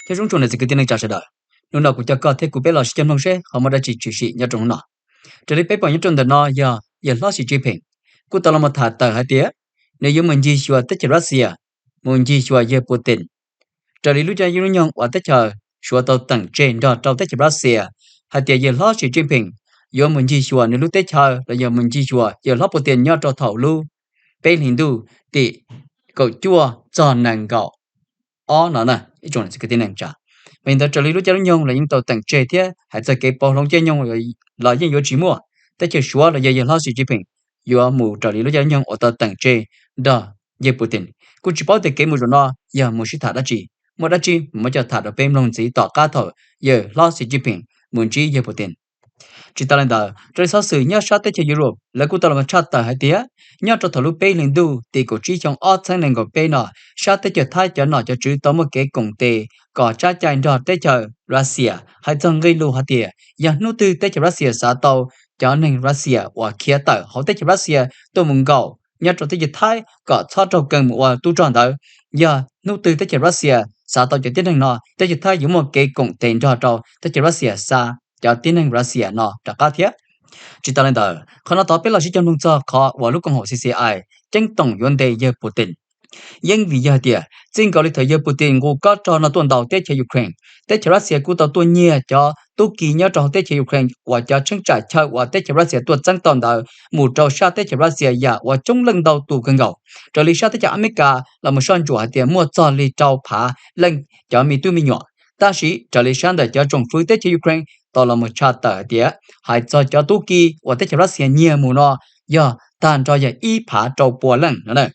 Nyob zoo tsoom niam txiv kwv tij neej tsa sawv daws, hnub no kuv coj koj thiab kuv peb los sib cog mloog seb ho muaj dab tsi tshwm sim nyob rau hnub no. Raws li peb pom nyob rau ntawm no yog yawg hlob Xi Jinping kuj tau los mus tham tawm hais tias nws yuav mus ncig xyuas teb chaws Russia, mus ncig xyuas yawg Putin. Raws li lub caij lub nyoog uas teb chaws Suav tau teem tseg nrog rau teb chaws Russia hais tias yawg hlob Xi Jinping yuav mus ncig xyuas nws lub teb chaws los yog mus ncig xyuas yawg hlob Putin nyob rau thaum lub peb hlis ntuj tim kaum cuaj txog nees nkaum ob no na. Mas yog ntawd raws li lub caij lub nyoog los yeej tau teem tseg thiab hais txog kev pauv hloov caij nyoog los yeej yuav tsis muaj teb chaws Suav los yog yawg hlob Xi Jinping yuav mus raws li lub caij lub nyoog uas tau teem tseg nrog yawg Putin. Kuj tsis paub tias kev mus zaum no yog mus sib tham dab tsi, muaj dab tsi muab coj tham rau peb mloog ntxiv tom qab thaum yawg hlob Xi Jinping mus ntsib yawg Putin. Tsis tas li ntawd, raws li xov xwm nyob sab teb chaws Europe lawv kuj tau los tshaj tawm hais tias nyob rau thaum lub peb hlis ntuj tim kaum tsib xyoo ob txhiab nees nkaum peb no, sab teb chaws Thaib cov nom cov tswv tau muaj kev koom tes kom tsab cai nrog teb chaws Russia, hais txog nqe lus hais tias yog hnub twg teb chaws Russia xav tau cov neeg Russia uas khiav tawm hauv teb chaws Russia tuaj mus nkaum nyob rau teb chaws Thaib kom txhob raug kees mus ua tub rog ntawd, yog hnub twg teb chaws Russia xav tau cov tib neeg no, teb chaws Thaib yuav muaj kev koom tes nrog rau teb chaws Russia xa cov tib neeg Russia no rov qab thiab. Tsis tas li ntawd, qhov no tod peb los sib cog mloog txog qhov uas lub koom haum C C I ceeb toom yuav ntes yawg Putin. Yeej vim yog hais tias txij nkaus li thaum yawg Putin nqus kob rog no tuaj ntaus teb chaws Ukraine, teb chaws Russia kuj tau tuaj nyiag cov tub ki nyob rau hauv teb chaws Ukraine uas cov cheeb tsam chaw uas teb chaws Russia tuaj txeeb tau ntawd mus rau sab teb chaws Russia yam uas coob leej ntau tus kawg nkaus. Raws li sab teb chaws Amelikas los mus soj ntsuam hais tias muaj txog li rau phav leej cov me tub me nyuam, tab sis raws li sab ntawm cov tsoom fwv teb chaws Ukraine tau los mus tshaj tawm hais tias hais txog cov tub ki uas teb chaws Russia nyiag mus no yog tag nrho yog ib phav rau pua leej no.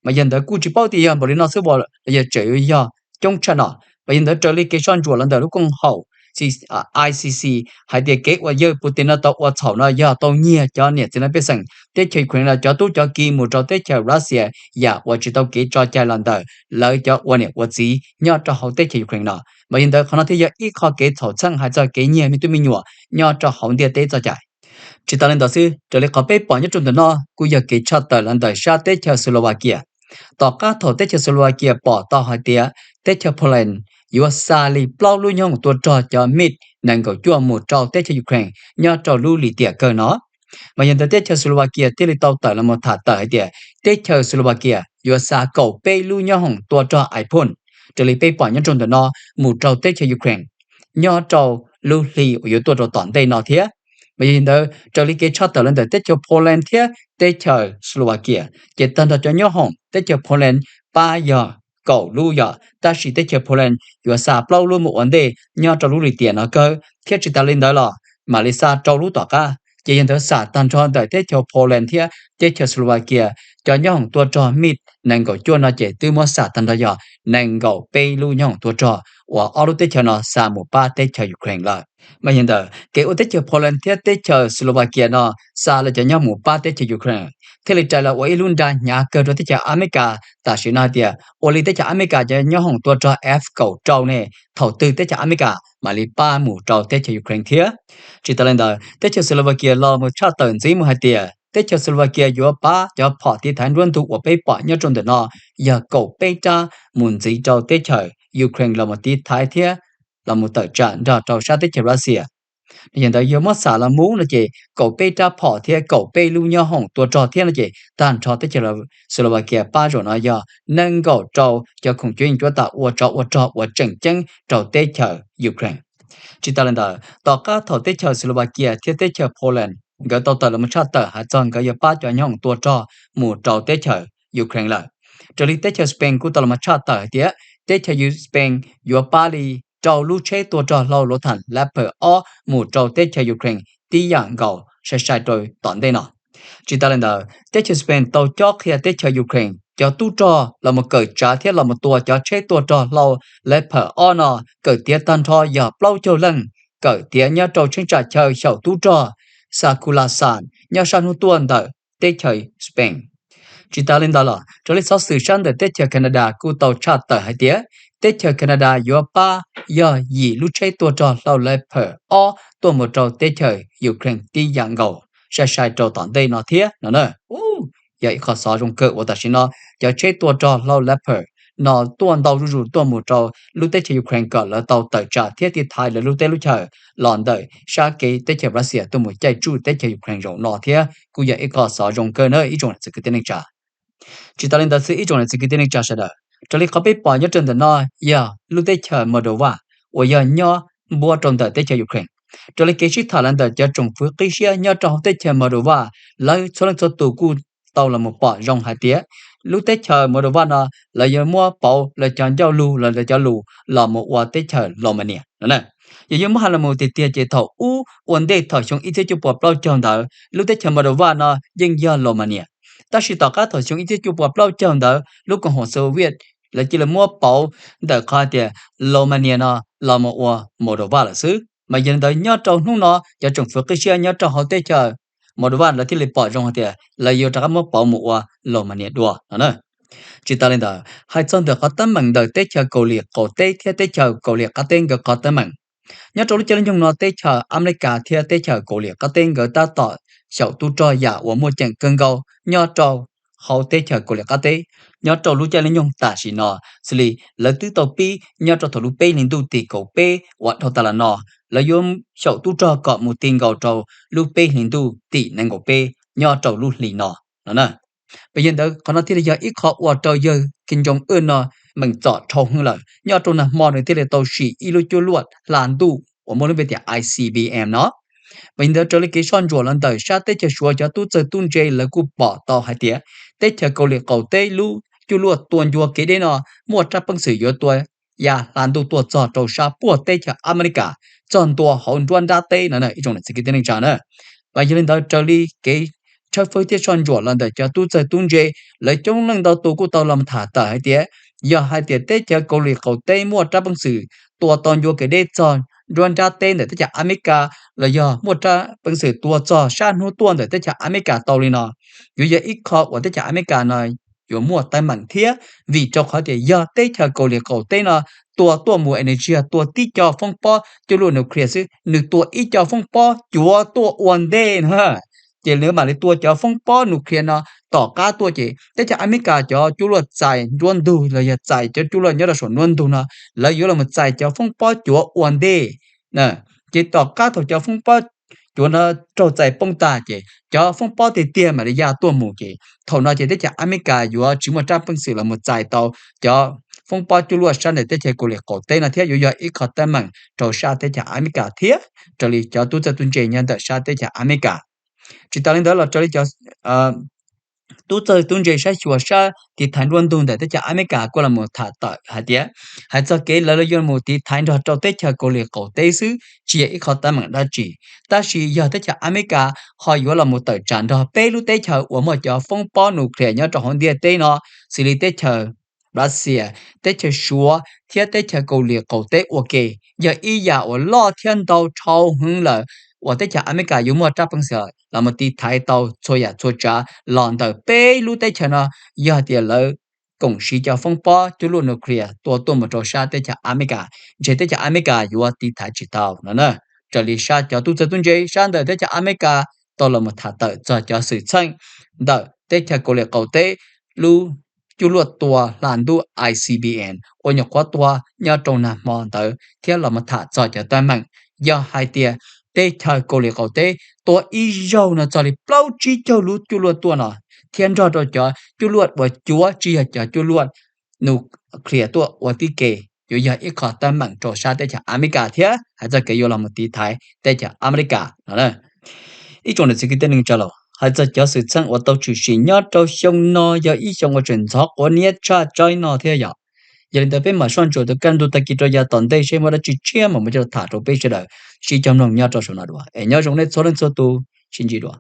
Mas yog ntawd kuj tsis paub tias yog npaum li no xwb los yog tseem yuav yog coob tshaj no. Mas yog ntawd raws li kev soj ntsuam los ntawm lub koom haum I C C hais tias kev uas yawg Putin no tau ua txhaum no yog tau nyiag cov niam txiv no pej xeem teb chaws Ukraine no cov tub cov ki mus rau teb chaws Russia yam uas tsis tau kev tso cai los ntawm lawv cov ua niam ua txiv nyob rau hauv teb chaws Ukraine no. Mas yog ntawd qhov no thiaj yog ib qho kev txhaum txheej hais txog kev nyiag me tub me nyuam nyob rau hauv ntiaj teb txoj cai. Tsis tas li ntawd xwb, raws li qhov peb pom nyob rau ntawm no kuj yog kev tshaj tawm los ntawm sab teb chaws Slovakia. Tom qab thaum teb chaws Slovakia pom tau hais tias teb chaws Poland yuav xa li plaub lub nyob hoom tua rog cov MiG nees nkaum cuaj mus rau teb chaws Ukraine nyob rau lub lim tiam kawg no, mas yog ntawd teb chaws Slovakia thiaj li tau tawm los mus tham tawm hais tias teb chaws Slovakia yuav xa kaum peb lub nyob hoom tua rog Iphone raws li peb pom nyob rau ntawm no mus rau teb chaws Ukraine nyob rau lub hli uas yuav tuaj rau tom ntej no thiab. Mas yog li ntawd raws li kev tshaj tawm los ntawm teb chaws Poland thiab teb chaws Slovakia, ces tag nrho cov nyob hoom teb chaws Poland pab yog kaum lub yom, tab sis teb chaws Poland yuav xa plaub lub mus ua ntej nyob rau lub lim tiam no kawg, thiab tsis tas li ntawd los mam li xa rau lub tom qab. Ces yog ntawd xam tag nrho ntawm teb chaws Poland thiab teb chaws Slovakia cov nyob hoom tua rog MiG nees nkaum cuaj no ces twb muab xam tag nrho yog nees nkaum peb lub nyob hoom tua rog uas ob lub teb chaws no xa mus pab teb chaws Ukraine lawm. Mas yog ntawd kev ua teb chaws Poland thiab teb chaws Slovakia no xa lawv cov nyob mus pab teb chaws Ukraine thiaj li rais los ua ib lub nra hnyav kawg rau teb chaws Amelikas tam sim no hais tias ua li teb chaws Amelikas cov nyob hoom tua rog F kaum rau ne, thaum twg teb chaws Amelikas mam li pab mus rau teb chaws Ukraine thiab. Tsis tas li ntawd teb chaws Slovakia los mus tshaj tawm ntxiv mus hais tias teb chaws Slovakia yuav pab cov phom tiv thaiv nruab ntug uas peb pom nyob rau ntawm no yog kaum peb rab mus ntxiv rau teb chaws Ukraine los mus tiv thaiv thiab los mus tawm tsam nrog rau sab teb chaws Russia. Yog ntawd yuav muab xam los mus no ces kaum peb rab phom thiab kaum peb lub nyob hoom tua rog thiab no ces tag nrho teb chaws Slovakia pab zaum no yog nees nkaum rau cov khoom cuab yeej cuab tam ua tsov ua rog uas tseem ceeb rau teb chaws Ukraine. Tsis tas li ntawd tom qab thaum teb chaws Slovakia thiab teb chaws Poland nkawd tau tawm los mus tshaj tawm hais txog nkawd yuav pab cov nyob hoom tua rog mus rau teb chaws Ukraine lawm, raws li teb chaws Spain kuj tau los mus tshaj tawm hais tias teb chaws Spain yuav pab li rau lub tsheb tua rog hlau luav tham Leopard ob mus rau teb chaws Ukraine tib yam nkaus sai sai rau tom ntej no. Tsis tas li ntawd teb chaws Spain tau cob qhia teb chaws Ukraine cov tub rog los mus kawm tsav thiab los mus tua cov tsheb tua rog hlau Leopard ob no kawm tiav tag nrho yog plaub caug leej, kawm tiav nyob rau cheeb tsam chaw xyaum tub rog Sakulasan nyob sab hnub tuaj ntawm teb chaws Spain. Tsis tas li ntawd los raws li xov xwm sab ntawm teb chaws Canada kuj tau tshaj tawm hais tias teb chaws Canada yuav pab yog yim lub tsheb tua rog hlau Leopard ob tuaj mus rau teb chaws Ukraine tib yam nkaus sai sai rau tom ntej no thiab no na. Yog ib qho xov zoo kawg uas tam sim no cov tsheb tua rog hlau Leopard no tuaj ntau zuj zus tuaj mus rau lub teb chaws Ukraine kom lawv tau tawm tsam thiab tiv thaiv lawv lub teb lub chaws los ntawm sab kev teb chaws Russia tuaj mus caij tsuj teb chaws Ukraine zaum no thiab kuj yog ib qho xov zoo kawg na ib tsoom niam txiv kwv tij neej tsa. Tsis tas li ntawd xwb ib tsoom niam txiv kwv tij neej tsa sawv daws, raws li qhov peb pom nyob rau ntawm no yog lub teb chaws Moldova uas yog nyob npuab rau ntawm teb chaws Ukraine. Raws li kev sib tham los ntawm cov tsoom fwv qib siab nyob rau hauv teb chaws Moldova, lawv txhua leej txhua tus kuj tau los mus pom zoo hais tias lub teb chaws Moldova no lawv yuav muab pauv lawv cov ncauj lus los lawv cov lus los mus ua teb chaws Romania no. Yog yuav muab hais los mus tiag tiag ces thaum ub ua ntej thaum xyoo ib txhiab cuaj puas plaub caug ntawd lub teb chaws Moldova no yeej yog Romania. Tab sis tom qab thaum xyoo ib txhiab cuaj puas plaub caug ntawd lub koom haum Soviet lawv cia li muab pauv ntawm qhov hais tias Romania no los mus ua Moldova lawm xwb. Mas yog li ntawd nyob rau hnub no cov tsoom fwv qib siab nyob rau hauv teb chaws Moldova lawv thiaj li pom zoo hais tias lawv yuav rov qab muab pauv mus ua Romania dua no. Tsis tas li ntawd hais txog ntawm qhov teeb meem ntawm teb chaws Kauslim Qaum Teb thiab teb chaws Kauslim Qab Teb nkawd qhov teeb meem, nyob rau lub caij lub nyoog no teb chaws Amelikas thiab teb chaws Kauslim Qab Teb nkawd tab tom xyaum tub rog yam uas muaj ceem kawg nkaus nyob rau hauv teb chaws Kauslim Qab Teb. Nyob rau lub caij lub nyoog tam sim no, xws li lawv twb tau pib nyob rau thaum lub peb hlis ntuj tim kaum peb uas dhau tas los no, lawv yuav xyaum tub rog kom mus ti nkaus rau lub peb hlis ntuj tim nees nkaum peb nyob rau lub hlis no no. Mas yog ntawd qhov no thiaj li yog ib qho ua rau yawg Kim Jong Un no meem txom dhau heev lawm, nyob rau nag hmo nws thiaj li tau sim ib lub cuaj luaj hla ntuj uas muaj lub npe tias I C B M no. Mas yog ntawd raws li kev soj ntsuam los ntawm sab teb chaws Suav cov tub txawg tub ntse lawv kuj pom tau hais tias teb chaws Kauslim Qaum Teb lub cuaj luaj tua ncua kev deb no muaj rab peev xwm yuav tua ya hla ntuj tuaj txog rau sab puag teb chaws Amelikas txog ntua hauv nruab nrab teb no ib tsoom niam txiv kwv tij neej tsa na. Mas yog li ntawd raws li kev tshawb fawb thiab soj ntsuam los ntawm cov tub txawg tub ntse, lawv coob leej ntau tus kuj tau los tham tawm hais tias yog hais tias teb chaws Kauslim Qaum Teb muaj rab peev xwm tua tau ncua kev deb txog nruab nrab teb ntawm teb chaws Amelikas los yog muaj rab peev xwm tua txog sab hnub tuaj ntawm teb chaws Amelikas tau li no, yuav yog ib qho uas teb chaws Amelikas no yuav muaj teeb meem thiab, vim rau qhov tias yog teb chaws Kauslim Qaum Teb no tua tuaj mus es nws tsis yog tua tib co foob pob cuaj luaj nuclear xwb, nws tua ib co foob pob cuav tuaj ua ntej na, ces nws mam li tua cov foob pob nuclear no tom qab tuaj ces teb chaws Amelikas cov cuaj luaj txais nruab ntug los yog txais cov cuaj luaj nyob rau saum nruab ntug no, lawv yuav los txais cov foob pob cuav ua ntej. Ces tom qab thaum cov foob pob cuav no raug txais poob tag ces cov foob pob tiag tiag mam li ya tuaj mus ces thaum no ces teb chaws Amelikas yuav tsis muaj rab peev xwm los mus txais tau cov foob pob cuaj luaj sab ntawm teb chaws Kauslim Qaum Teb no thiab yuav yog ib qho teeb meem rau sab teb chaws Amelikas thiab raws li cov tub txawg tub ntse nyob ntawm sab teb chaws Amelikas. Tsis tas li ntawd los raws li cov tub txawg tub ntse sab xyuas sab tiv thaiv nruab ntug ntawm teb chaws Amelikas kuj los mus tham tawm hais tias hais txog kev lawv yuav mus tiv thaiv nrog rau teb chaws Kauslim Qaum Teb xwb tsis yog ib qho teeb meem dab tsi, tab sis yog teb chaws Amelikas ho yuav los mus tawm tsam nrog peb lub teb chaws uas muaj cov foob pob nuclear nyob rau hauv ntiaj teb no, xws li teb chaws Russia, teb chaws Suav thiab teb chaws Kauslim Qaum Teb ua ke, yog ib yam uas loj thiab ntau dhau heev lawm uas teb chaws Amelikas yuav muaj rab peev xwm los mus tiv thaiv tau txhua yam txhua tsav los ntawm peb lub teb chaws no. Yog hais tias lawv koom siv cov foob pob cuaj luaj nuclear tua tuaj mus rau sab teb chaws Amelikas, ntshe teb chaws Amelikas yuav tiv thaiv tsis tau no na. Raws li sab cov tub txawg tub ntse sab ntawm teb chaws Amelikas tau los mus tham tawm txog cov xwm txheej ntawm teb chaws Kauslim Qaum Teb lub cuaj luaj tua hla ntuj I C B M uas nyuam qhuav tua nyob rau nag hmo ntawd thiab los mus tham txog cov teeb meem yog hais tias teb chaws Kauslim Qaum Teb tua ib zaug no txog li plaub tsib caug lub cuaj luaj tuaj no, thiab nrog rau cov cuaj luaj uas cuav tsis yog cov cuaj luaj nuclear tuaj ua tib ke, yuav yog ib qho teeb meem rau sab teb chaws Amelikas thiab hais txog kev yuav los mus tiv thaiv teb chaws Amelikas no. Ib tsoom niam txiv kwv tij neej tsa los hais txog cov xwm txheej uas tau tshwm sim nyob rau xyoo no yog ib xyoo uas tseem ntxhov quav niab tshaj tsaib no thiab yom. Yog li ntawd peb mam soj ntsuam tus kaj ntug tag kis rau yav tom ntej seb muaj dab tsi tshiab mam muab coj los tham rau peb sawv daws sib cog mloog nyob rau saum no dua es nyob zoo nej txhua leej txhua tus, sib ntsib dua.